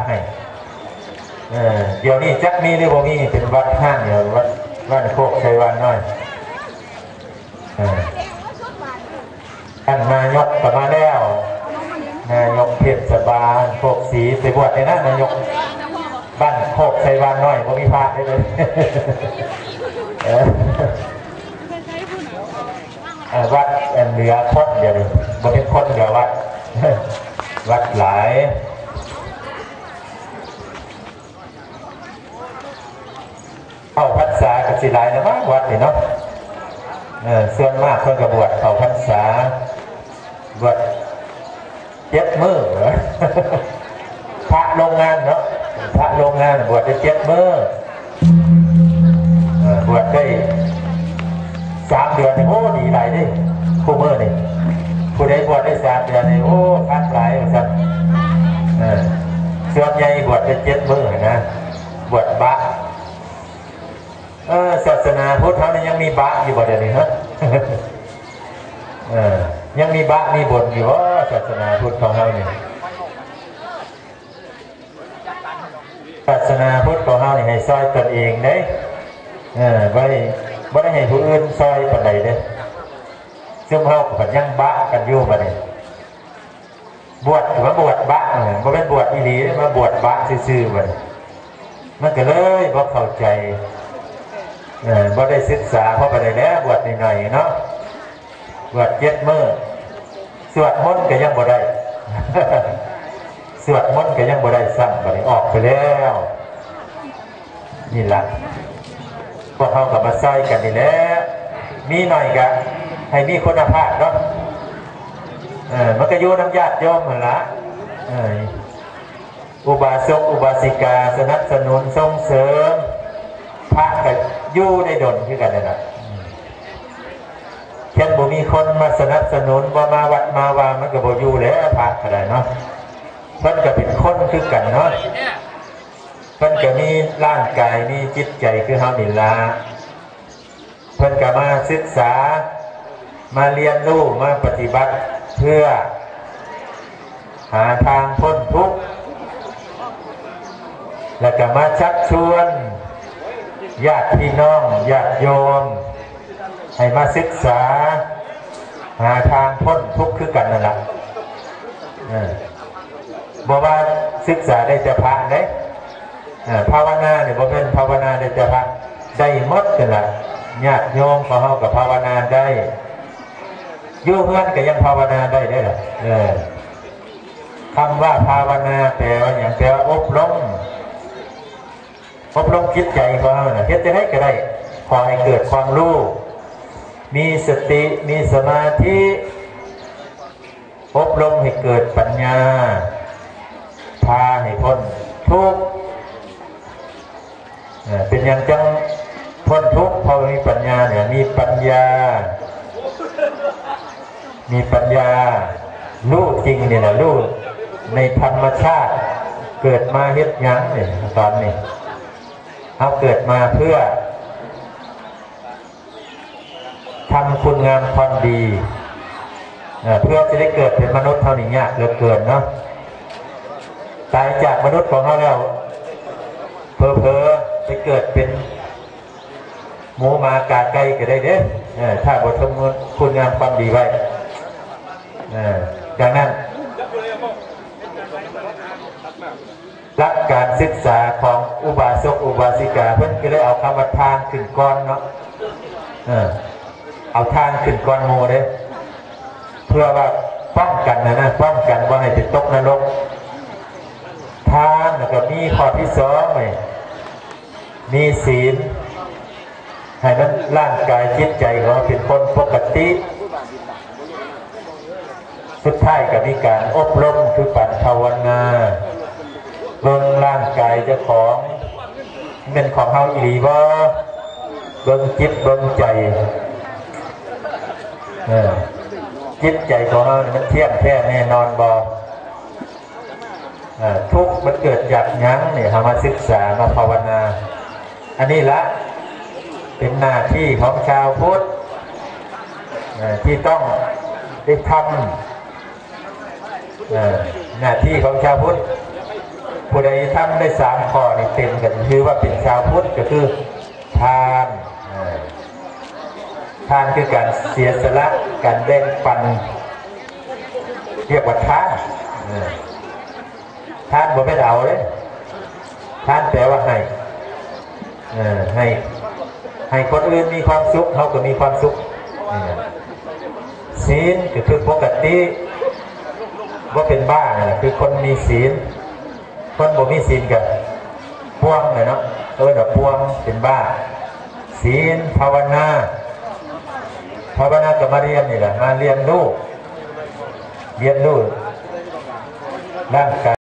ເອີ ດຽວນີ້ຈັກມີຫຼືບໍ່ມີ ເປັນວັດຮ້າງດຽວ ວັດ ວັດໂຄກໄຊວານນ້ອຍ. ເອີ ທ່ານນາຍົກກໍມາແລ້ວ ນາຍົກເທດສະບານໂຄກສີ ໄປບວດແດ່ນະ ນາຍົກ ບ້ານໂຄກໄຊວານນ້ອຍ ບໍ່ມີພະເດ້. ເອີ ເອີ ວັດອັນເຫຼືອຄົນດຽວນີ້ ບໍ່ເປັນຄົນເຫຼືອວັດ ວັດຫຼາຍ. ເຂົ້າພັນສາກໍຊິຫຼາຍແລ້ວມັ້ງວັດນີ້ເນາະ. ເອີ ສ່ວນມາກເພິ່ນກໍບວດເຂົ້າພັນສາ ບວດເຈັດມື້ ພະໂລງງານເນາະ ພະໂລງງານບວດໄດ້ເຈັດມື້. ເອີ ບວດໄດ້ສາມເດືອນນີ້ ໂອ້ ດີຫຼາຍເດ້. ຄູ່ມື້ນີ້ ຜູ້ໃດບວດໄດ້ສາມເດືອນນີ້ ໂອ້ ຄັກຫຼາຍວ່າຊັ້ນ. ເອີ ສ່ວນໃຫຍ່ບວດໄດ້ເຈັດມື້ນະ ບວດບະ. ເອີ ສາສະໜາພຸດເຮົານີ້ຍັງມີບະຢູ່ບໍ່ດຽວນີ້ ຮະ? ເອີ ຍັງມີບະມີບົນຢູ່ບໍ່ ສາສະໜາພຸດຂອງເຮົານີ້? ສາສະໜາພຸດຂອງເຮົານີ້ໃຫ້ຊ່ອຍຕົນເອງເດ້. ເອີ ບໍ່ໄດ້ ບໍ່ໄດ້ໃຫ້ຜູ້ອື່ນຊ່ອຍປານໃດເດ້. ຊຸມເຮົາກໍຍັງບະກັນຢູ່ບັດນີ້. ບວດ ມາບວດບະ ເອີ ບໍ່ແມ່ນບວດອີ່ຫຼີເດ້ ມາບວດບະຊື່ໆ ບັດນີ້ ມັນກໍເລີຍບໍ່ເຂົ້າໃຈ. ເອີ ບໍ່ໄດ້ສຶກສາພໍປານໃດແລ້ວ ບວດໜ້ອຍໆເນາະ. ບວດເຈັດມື້ ສວດມົນກໍຍັງບໍ່ໄດ້ ສວດມົນກໍຍັງບໍ່ໄດ້ຊ້ຳ ບັດນີ້ອອກໄປແລ້ວ. ນີ້ລະ ພວກເຮົາກໍມາຊ່ອຍກັນນີ້ແຫຼະ ມີໜ້ອຍກໍໃຫ້ມີຄຸນນະພາບເນາະ. ເອີ ມັນກໍຢູ່ນຳຍາດໂຍມຫັ້ນລະ. ເອີ ອຸບາສົກອຸບາສິກາສະໜັບສະໜູນສົ່ງເສີມ ພະກໍຢູ່ໄດ້ດົນຄືກັນນັ້ນລະ. ຄັນບໍ່ມີຄົນມາສະໜັບສະໜູນ ບໍ່ມາວັດມາວາ ມັນກໍບໍ່ຢູ່ແຫຼະ ພະກໍໄດ້ເນາະ. ເພິ່ນກໍເປັນຄົນຄືກັນເນາະ ເພິ່ນກໍມີຮ່າງກາຍ ມີຈິດໃຈຄືເຮົານີ້ລະ. ເພິ່ນກໍມາສຶກສາ ມາຮຽນຮູ້ ມາປະຕິບັດ ເພື່ອຫາທາງພົ້ນທຸກ ແລ້ວກໍມາຊັກຊວນຍາດພີ່ນ້ອງ ຍາດໂຍມ ໃຫ້ມາສຶກສາ ຫາທາງພົ້ນທຸກຄືກັນນັ້ນລະ. ເອີ ບໍ່ວ່າສຶກສາໄດ້ແຕ່ພະເດ້. ເອີ ພາວະນານີ້ບໍ່ແມ່ນພາວະນາໄດ້ແຕ່ພະ ໄດ້ໝົດຫັ້ນລະ. ຍາດໂຍມຂອງເຮົາກໍພາວະນາໄດ້ ຢູ່ເຮືອນກໍຍັງພາວະນາໄດ້ເດ້ລະ. ເອີ ຄຳວ່າພາວະນາແປວ່າຫຍັງ? ແປວ່າອົບລົມ ອົບລົມຈິດໃຈຂອງເຮົານະ ເຮັດຈັ່ງໃດກໍໄດ້ ຂໍໃຫ້ເກີດຄວາມຮູ້ ມີສະຕິ ມີສະມາທິ ອົບລົມໃຫ້ເກີດປັນຍາ ພາໃຫ້ພົ້ນທຸກ. ເອີ ເປັນຫຍັງຈັ່ງພົ້ນທຸກ? ເພາະວ່າມີປັນຍານີ້ ມີປັນຍາ ມີປັນຍາ ຮູ້ຈິງນີ້ນະ ຮູ້ໃນທຳມະຊາດ ເກີດມາເຮັດຫຍັງນີ້? ຕອນນີ້ເຮົາເກີດມາເພື່ອ ທຳຄຸນງາມຄວາມດີ ເອີ ເພື່ອຈະໄດ້ເກີດເປັນມະນຸດເຮົານີ້ຍາກເຫຼືອເກີນເນາະ. ຕາຍຈາກມະນຸດຂອງເຮົາແລ້ວ ເຜີໆໄປເກີດເປັນໝູໝາກາໄກ່ກໍໄດ້ເດ້ ເອີ ຖ້າບໍ່ທຳຄຸນງາມຄວາມດີໄວ້. ເອີ ດັ່ງນັ້ນ ຫຼັກການສຶກສາຂອງອຸບາສົກອຸບາສິກາ ເພິ່ນກໍເລີຍເອົາຄຳວ່າທານຂຶ້ນກ່ອນເນາະ. ເອີ ເອົາທານຂຶ້ນກ່ອນໝູ່ເດ້ ເພື່ອວ່າປ້ອງກັນນະນະ ປ້ອງກັນບໍ່ໃຫ້ໄປຕົກນະລົກ. ທານ ແລ້ວກໍມີຂໍ້ທີສອງນີ້ ມີສີນ ໃຫ້ມັນ ຮ່າງກາຍຈິດໃຈຂອງເຮົາເປັນຄົນປົກກະຕິ. ສຸດທ້າຍກໍມີການອົບລົມ ຄືການພາວະນາ ເບິ່ງຮ່າງກາຍເຈົ້າຂອງ ແມ່ນຂອງເຮົາອີ່ຫຼີບໍ່? ເບິ່ງຈິດເບິ່ງໃຈ ເອີ ຈິດໃຈຂອງເຮົານີ້ມັນທ່ຽງແທ້ແນ່ນອນບໍ່? ເອີ ທຸກມັນເກີດຈາກຫຍັງນີ້ ເຮົາມາສຶກສາ ມາພາວະນາ. ອັນນີ້ລະເປັນໜ້າທີ່ຂອງຊາວພຸດ ເອີ ທີ່ຕ້ອງໄດ້ທຳ ເອີ ໜ້າທີ່ຂອງຊາວພຸດ. ຜູ້ໃດທຳໄດ້ສາມຂໍ້ນີ້ເຕັມ ກໍຖືວ່າເປັນຊາວພຸດ ກໍຄືທານ. ເອີ ທານຄືການເສຍສະຫຼະ ການແບ່ງປັນ ຮຽກວ່າທານ. ເອີ ທານບໍ່ແມ່ນເອົາເດ້ ທານແປວ່າໃຫ້. ເອີ ໃຫ້ ໃຫ້ຄົນອື່ນມີຄວາມສຸກ ເຮົາກໍມີຄວາມສຸກ. ເອີ ສີນກໍຄືປົກກະຕິ ບໍ່ເປັນບ້າ ຄືຄົນມີສີນ. ຄົນບໍ່ມີສີນກໍປ່ວງແຫຼະເນາະ ເອີ້ນວ່າປ່ວງ ເປັນບ້າ. ສີນ ພາວະນາ ພາວະນາກໍມາຮຽນນີ້ແຫຼະ ມາຮຽນຮູ້ ຮຽນຮູ້ຮ່າງກາຍ